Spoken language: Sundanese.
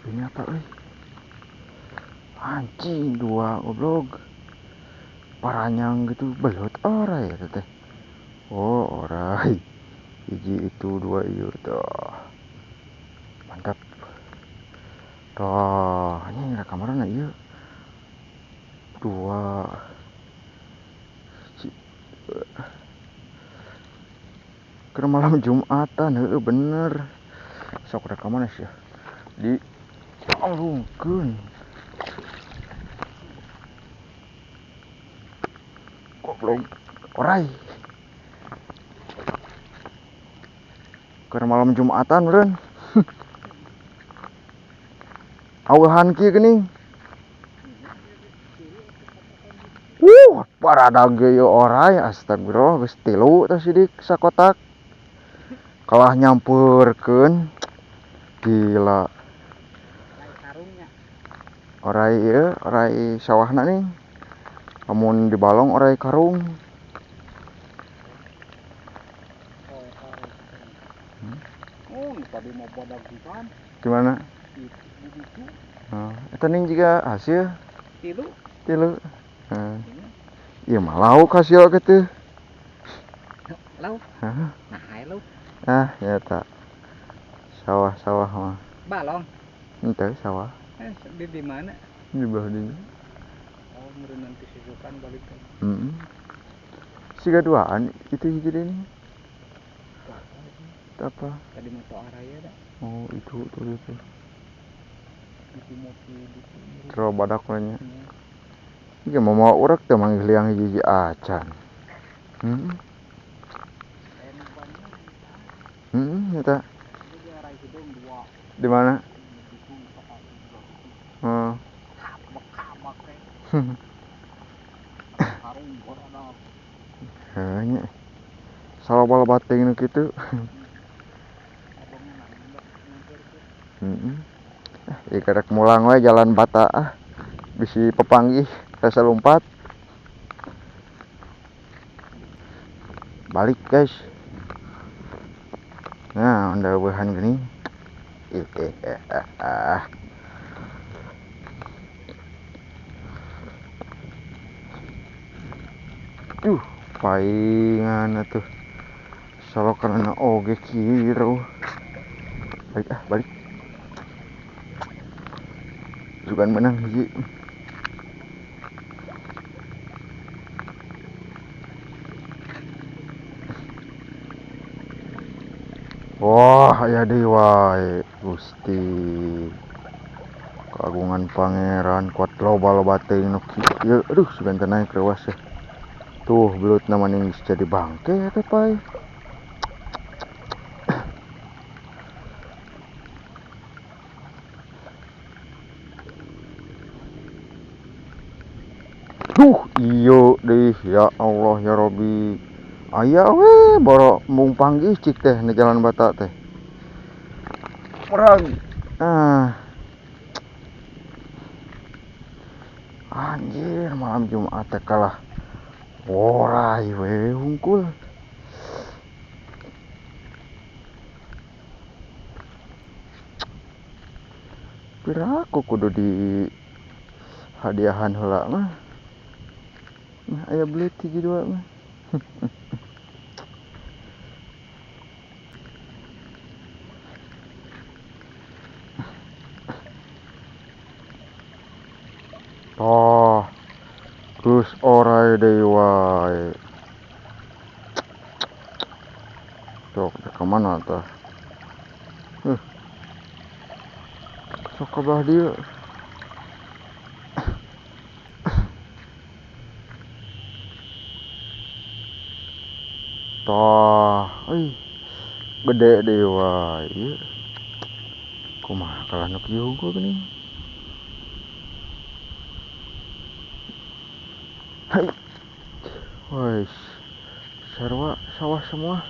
Ini apa euy? Anjing dua goblok. Paranyang gitu belut orai ya teh. Oh, orai. Hiji itu dua ieu tuh. Mantap. Tuh, ini rekaman ieu. Dua. Keur malam Jumatan heueuh bener. Sok rekaman sih ya. Di alungkeun. Goblok orai. Keur malam Jumatan meureun. Awehan kieu geuning. Paradag ge orai astagfirullah geus tilu tah sidik sakotak. Kalah nyampeurkeun. Gila. Orai ieu, orai sawahna nih. Lamun dibalong orai karung. Oh, tadi mau badag pisan. Gimana? Oh, eta ning juga hasil tilu. Tilu. Heeh. Ieu mah lauk hasil kitu. Lauk. Heeh. Nah, hae lauk. Ah, nyata. Sawah-sawah mah. Balong. Henteu sawah. Di mana? Di bawah dinya. Oh, meureun nanti susukan balik teh. Heeh. Siga duaan itu hiji deui nih. Apa? Tadi moto araya dah. Oh, itu tuh itu. Itu moto itu. Terlalu badak lainnya. Iki mau mau urek teh manggih liang hiji-hiji acan. Nyata. Di mana? Oh. Heuh nya. Saloba-loba teuing nu kitu. Heeh. Ieu karek mulang we jalan bata ah. Bisi pepanggih rasa lompat. Balik guys. Nah, anda bahan gini. Duh, paingan atuh. Salokan oge kieu. Balik ah, balik. Sugan menang hiji. Wah, aya deui wae, Gusti. Kagungan pangeran kuat loba-loba teuing nu kieu. Aduh, sugan teh naik reuas ya. Tuh, belutna mah geus jadi bangke teh pai. Duh, iyo deh, ya Allah ya Robi. Aya we boro mung panggih cik teh na jalan bata teh. Murag. Ah. Anjir, malam Jumat teh kalah. Orai we hungkul. Piraku kudu di hadiahan heula mah. Nah, aya belut hiji dua mah. Toh, geus orai deui wae. Sok ka mana tah? Sok ka belah dieu. Tah, euy. Gede deui wae ieu. Kumaha kalah nu kieu hungkul geuning. Hai. Wais. Sarua sawah semua.